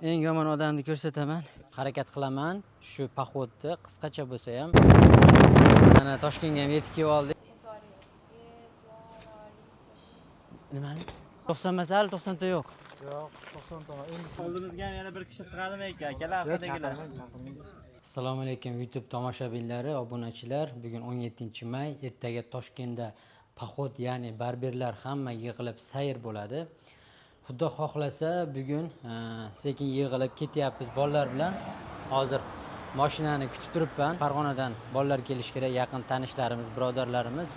Eng yomon odamni ko'rsataman. Harakat qilaman shu poxodni qisqacha bo'lsa ham. Mana Toshkentga ham yetib kelib oldik. Nimani? 90 emas, hali 90 ta yo'q. Yo'q, 90 ta. Oldimizga ham yana bir kishi sig'adimi ekan, akalar orqadagilar. Assalomu alaykum YouTube tomoshabinlari, obunachilar. Bugun 17-may, ertaga Toshkentda poxod, ya'ni barberlar hamma yig'ilib sayr bo'ladi. Xudo xohlasa bugun sekin yig'ilib ketyapmiz bolalar bilan. Hozir mashinani kutib turibman. Farg'onadan bolalar kelishi kerak, yaqin tanishlarimiz, birodarlarimiz.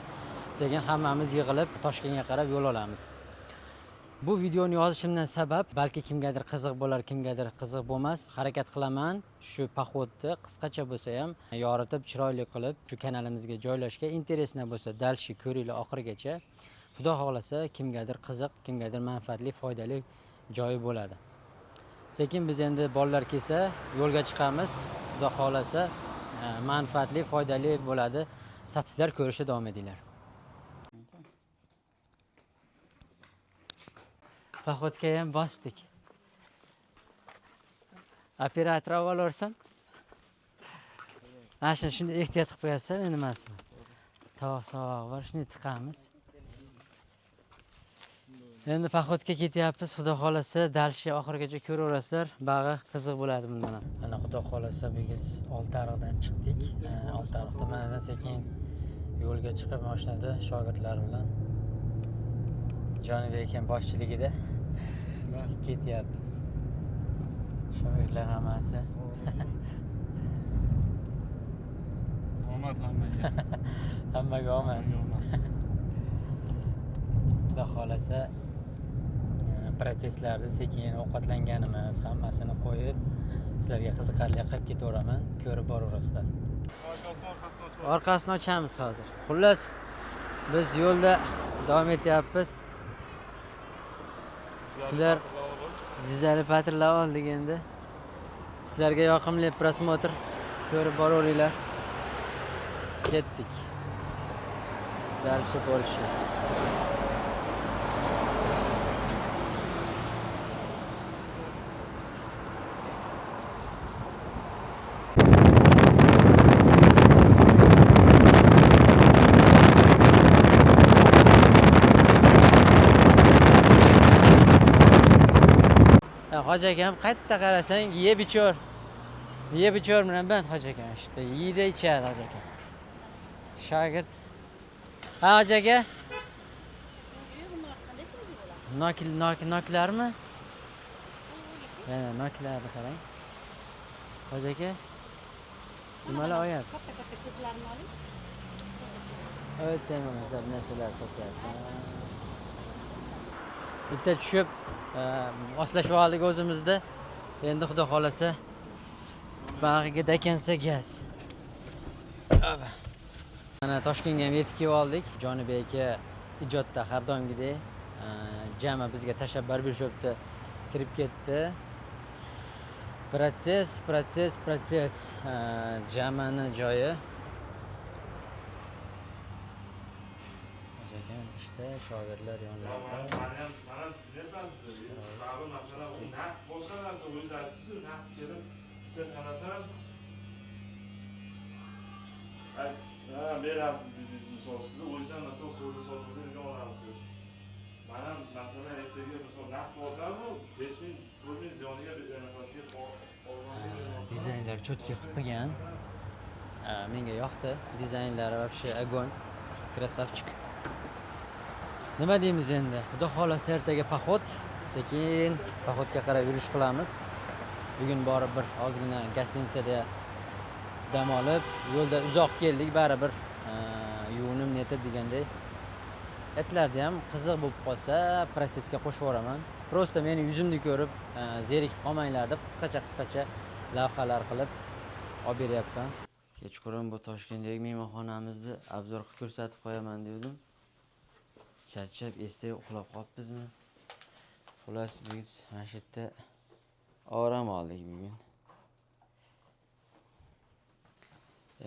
Sekin hammamiz yig'ilib Toshkentga qarab yo'l olamiz. Bu videoni yozishimdan sabab balki kimgadir qiziq bo'lar, kimgadir qiziq bo'lmas. Harakat qilaman shu poxodni qisqacha bo'lsa ham yoritib, chiroyli qilib shu kanalimizga joylashga. Interesni bo'lsa dalshi ko'ringlar oxirigacha. Xudo xohlasa kimgadir qiziq, kimgadir manfaatli, foydali joyi bo'ladi. Sekin biz endi bolalar kelsa yo'lga chiqamiz. Xudo xohlasa manfaatli, foydali bo'ladi. Sizlar ko'rishda davom etinglar. Poxodga ham bosdik. Operator avval ursin. Mana shuni shunday ehtiyot qilib qo'yasiz, nimasi bor. Tovoq sovoq bor, shunday tiqamiz. Endi poxodga ketyapmiz. Xudo xohlasa dalshi oxirigacha ko'raverasizlar. Bag'i qiziq bo'ladi bundan ham. Mana xudo xohlasa biz Oltiariqdan chiqdik. Oltiariqda manadan sekin yo'lga chiqib mashinada shogirdlar bilan Jonibek akam boshchiligida ketyapmiz. Shogirdlar hammasi. Omad hammaga. Hammaga omad. Xudo xohlasa protestlarni sekin ovqatlanganimiz hammasini qo'yib sizlarga qiziqarli qilib ketaveraman, ko'rib boraverasizlar. Orqasini ochamiz hozir. Xullas, biz yo'lda davom etyapmiz. Sizlar Jizzaxni patirlab oldik endi. Sizlarga yoqimli prosmotr, ko'rib boraveringlar. Ketdik. Дальше больше. Hoji akam qayerda qarasang yeb ichor. Yeb ichor bilan band hoji akam. İşte yeydi ichadi hoji akam. Shogird. Ha hoji aka? Nok nok noklarmi? Mana noklarni qarang. Hoji aka, nimalar olyapsiz? Katta katta ko'zlarini oling. O'ta mana narsalar sotyapti. Bitta tushib, moslashib oldik o'zimizda. Endi xudo xohlasa bag'iga dakansa gaz. Mana Toshkentga ham yetib kelib oldik. Jonibek aka ijodda har doimgidek, jama bizga tashlab barbershopda kirib ketdi. Protsess, protsess, protsess. Jamani joyi. İşte shogirdlar yonlarida. Mana tushunyapman sizni. Ba'zi masalan, u naqd boshqa narsa, o'zingiz aytdingiz-ku, naqd kelib bitta sanasangiz, ha, berasiz dedingiz, misol, sizni o'zingizdan misol savdo sotib olgan odamsiz. Mana masalan, ertaga misol naqd olsam-u 5000, 4000 ziyoniga bir anaqasiga arzonga bermoqchi. Dizaynlar cho'tga qilib qo'ygan. Menga yoqdi. Dizaynlari вообще огонь. Красавчик. Nima deymiz endi? Xudo xohlasa ertaga poxod, sekin poxodga qarab yurish qilamiz. Bugun borib bir ozgina gostinitsada dam olib, yo'lda uzoq keldik, baribir yuvinib netib deganday. Etlarda ham qiziq bo'lib qolsa, protsessga qo'shib yuboraman. Prosta meni yuzimni ko'rib, zerikib qolmanglar deb qisqacha-qisqacha lavhalar qilib olib beryapman. Kechqurun bu Toshkentdagi mehmonxonamizni obzor qilib ko'rsatib qo'yaman dedim. Charchab esda uxlab qolibmizmi? Xullas, biz mana shu yerda orom oldik bugun.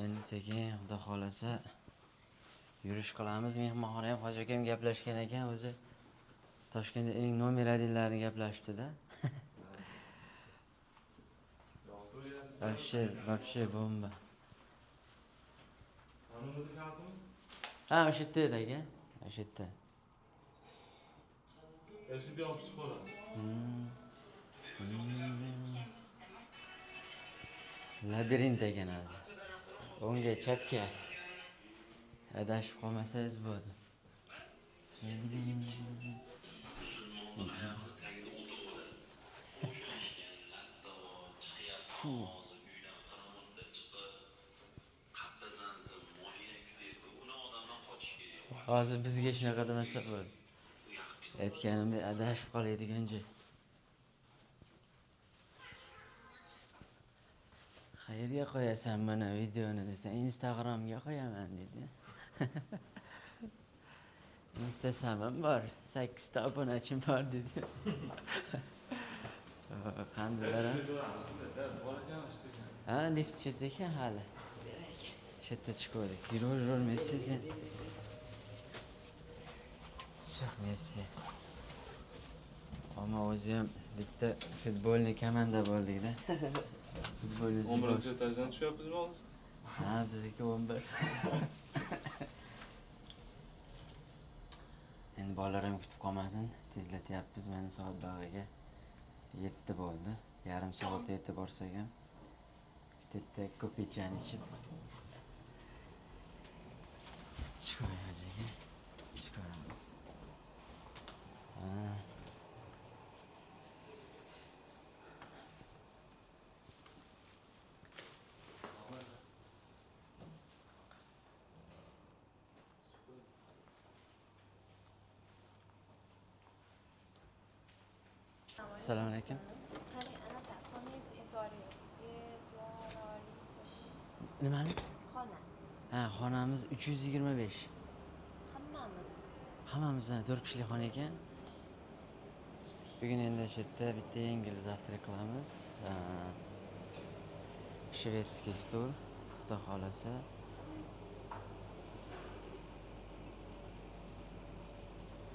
Endi sekin xudo xohlasa yurish qilamiz. Mehmonxona ham hoji akam gaplashgan ekan, o'zi Toshkentda eng nomer 1 gaplashibdi-da. Вообще, вообще bomba. Mana buni kalitimiz. Ha, o'sha yerda edi aka. O'sha yerda. Eshikni yopib chiqib. Labirint ekan hozir. O'ngga, chapga. Adashib qolmasangiz bo'ldi. Fu. Hozir bizga shunaqa demasa bo'ldi. Aytganimdek adashib qoladigan joy. Qayerga qo'yasan mana videoni desa, Instagramga qo'yaman dedi. Instagramim bor, 8 ta obunachim bor dedi. Qandilar? Bor ekan, ishda ekan. Ha, lift shu yerda ekan hali. Shu yerda chiquvdik. Yuraver, Messi sen. Chiq Messi. Ammo o'zi ham bitta futbolniy komanda bo'ldikda. Futbolni 11 etajdan tushyapmizmi hozir? Ha, bizniki 11. Endi bolalar ham kutib qolmasin, tezlatyapmiz. Mana soat bag'iga 7 bo'ldi. Yarim soatda yetib borsak ham bitta ko'pechani ichib chiqamiz aka. Chiqamiz. Ha. Assalomu alaykum. Qani anaqa xonangiz e'tibori. Nimani? Xona. Ha, xonamiz 325. Hammami? Hammamizdan 4 kishilik xona ekan. Bugun endi shu yerda bitta yengil завтрак qilamiz. Шведский stol, xudo xohlasa.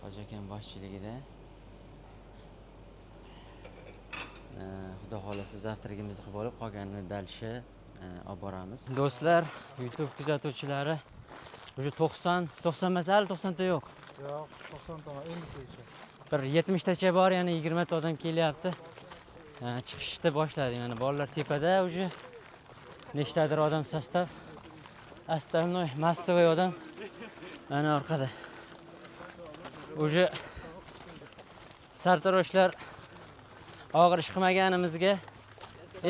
Hoji akam boshchiligida. Xudo xohlasa завтрак imizni qilib olib, qolganini дальше olib boramiz. Do'stlar, YouTube kuzatuvchilari, уже 90, 90 emas, hali 90 ta yo'q. Yo'q, 90 ta endi kelishadi. Bir 70 tacha bor, yana 20 ta odam kelyapti. Chiqishni boshladik. Mana bolalar tepada уже nechtadir odam состав. Остальной массовый odam mana orqada. Уже sartaroshlar og'ir ish qilmaganimizga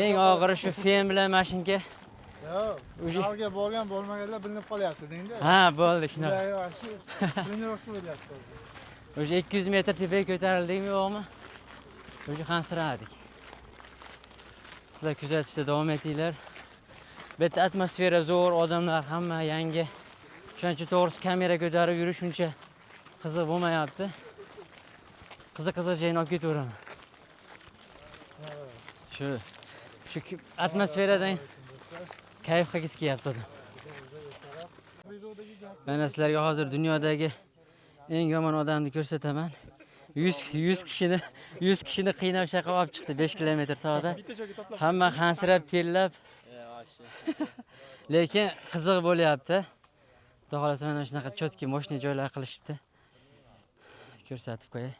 eng og'iri shu fen bilan mashinka. Yo'q, Уже zalga borgan bo'lmaganlar bilinib qolyapti dengda. Ha, bo'ldi shunaqa. Ular вообще тренировка bo'lyapti hozir. Уже 200 metr tepaga ko'tarildikmi yo'qmi? Уже hansiradik. Sizlar kuzatishda davom etinglar. Bu yerda atmosfera zo'r, odamlar hamma yangi. Shuning uchun to'g'risi kamera ko'tarib yurish uncha qiziq bo'lmayapti. Qiziq qiziq joyini olib ketaveraman. Shu atmosferadan kayf qilgisi kelyapti odam. Mana sizlarga hozir dunyodagi eng yomon odamni ko'rsataman. 100 kishini 100 kishini qiynab shaqa olib chiqdi 5 kilometr tog'da. Hamma hansirab terlab. Lekin qiziq bo'lyapti. Xudo xohlasa mana shunaqa чёткий, мощный joylar qilishibdi. Ko'rsatib qo'yay.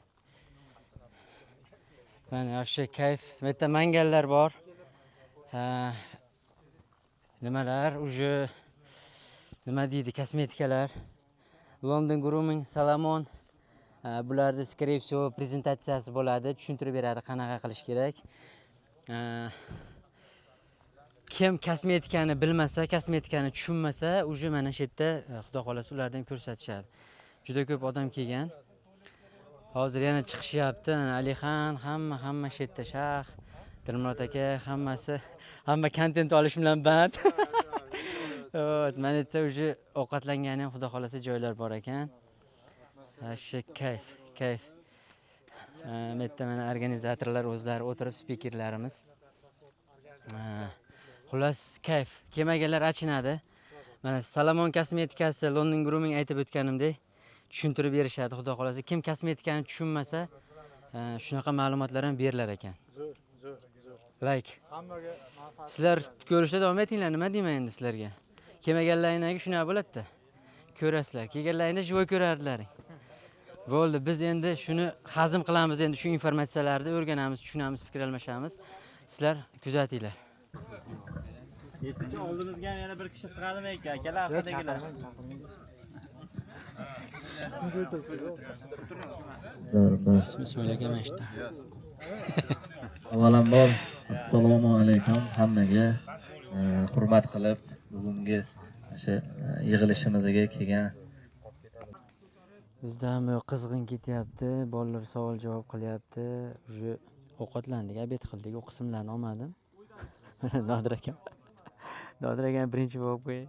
Mana o'sha kayf. Bu yerda mangallar bor. Ha, nimalar, уже nima deydi, kosmetikalar. London Grooming, Salomon. Ha, bularni скорее всего prezentatsiyasi bo'ladi, tushuntirib beradi qanaqa qilish kerak. Ha, kim kosmetikani bilmasa, kosmetikani tushunmasa, уже mana shu yerda xudo xohlasa ularni ham ko'rsatishadi. Juda ko'p odam kelgan. Hozir yana chiqishyapti. Mana Alixan, hamma shu yerda Shah, Dilmurod aka, hammasi, hamma kontent olish bilan band. Вот, mana yerda уже ovqatlangani ham xudo xohlasa joylar bor ekan. Shu kayf, kayf. Bu yerda mana organizatorlar o'zlari o'tirib, spikerlarimiz. Xullas, kayf. Kelmaganlar achinadi. Mana Salomon kosmetikasi, London Grooming aytib o'tganimdek, tushuntirib berishadi xudo xohlasa. Kim kosmetikani tushunmasa, shunaqa ma'lumotlar ham berilar ekan. Zo'r, zo'r, zo'r. Like. Hammaga manfaat. Sizlar ko'rishda davom etinglar, nima deyman endi sizlarga. Kelmaganlaringdan keyin shunaqa bo'ladi-da. Ko'rasizlar. Kelganlaringda живой ko'rardilaring. Bo'ldi, biz endi shuni hazm qilamiz, endi shu informatsiyalarni o'rganamiz, tushunamiz, fikr almashamiz. Sizlar kuzatinglar. Yettinchi oldimizga ham yana bir kishi sig'adimi ekan akalar haqida? Bismillah aka, mana shu. Avvalambor assalomu alaykum hammaga. Hurmat qilib bugungi o'sha yig'ilishimizga kelgan. Bizda ham qizg'in ketyapti, bolalar savol javob qilyapti. Уже ovqatlandik, обед qildik, u qismlarni olmadim. Mana Nodir akam. Nodir akam birinchi bo'lib qo'yay.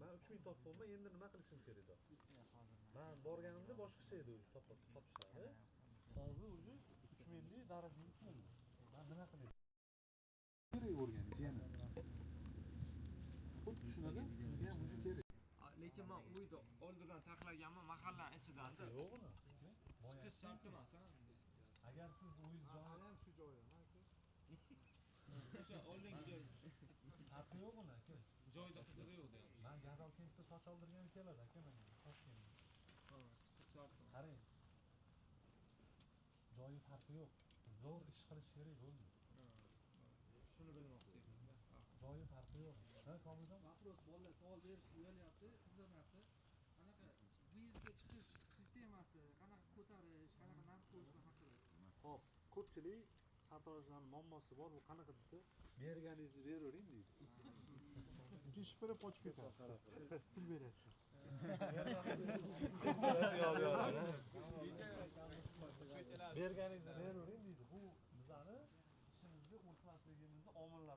Man 3000 topganman, endi nima qilishim kerak edi? Man borganimda boshqacha edi o'zi topishlari. Hozir уже 3000lik darajaga keldi. Man nima qilay? Kerak o'rganish yana. Xuddi shunaqa sizga ham уже kerak. Lekin men uyda oldidan taxlaganman, mahallani ichidan-da. Yo'q uni. Chiqish shart emas, ha. Agar siz o'zingiz joyi ham shu joyi. O'sha oldingi joy, farqi yo'q uni aka. joyda qizig'i yo'q deyapti. Man Gazalkentda soch oldirgani keladi aka menga Toshkentga. Chiqish shart emas. Qarang. Joyi farqi yo'q. Zo'r ish qilish kerak bo'ldi. Shuni bilmoqchi edim. Joyi farqi yo'q. Ha, Komiljon? Вопрос, bolalar savol berishga uyalyapti. Qiziq narsa. Anaqa выездga chiqish sistemasi, qanaqa ko'tarish, qanaqa narx qo'yish haqida. Xo'p, ko'pchilik sartaroshlarning muammosi bor, bu qanaqa desa, berganingizni beravering deydi. Shipirib qochib ketadi. Pul beryapti. Berganingizni beravering deydi. Bu bizani ishimizga o'smasligimizni omillari.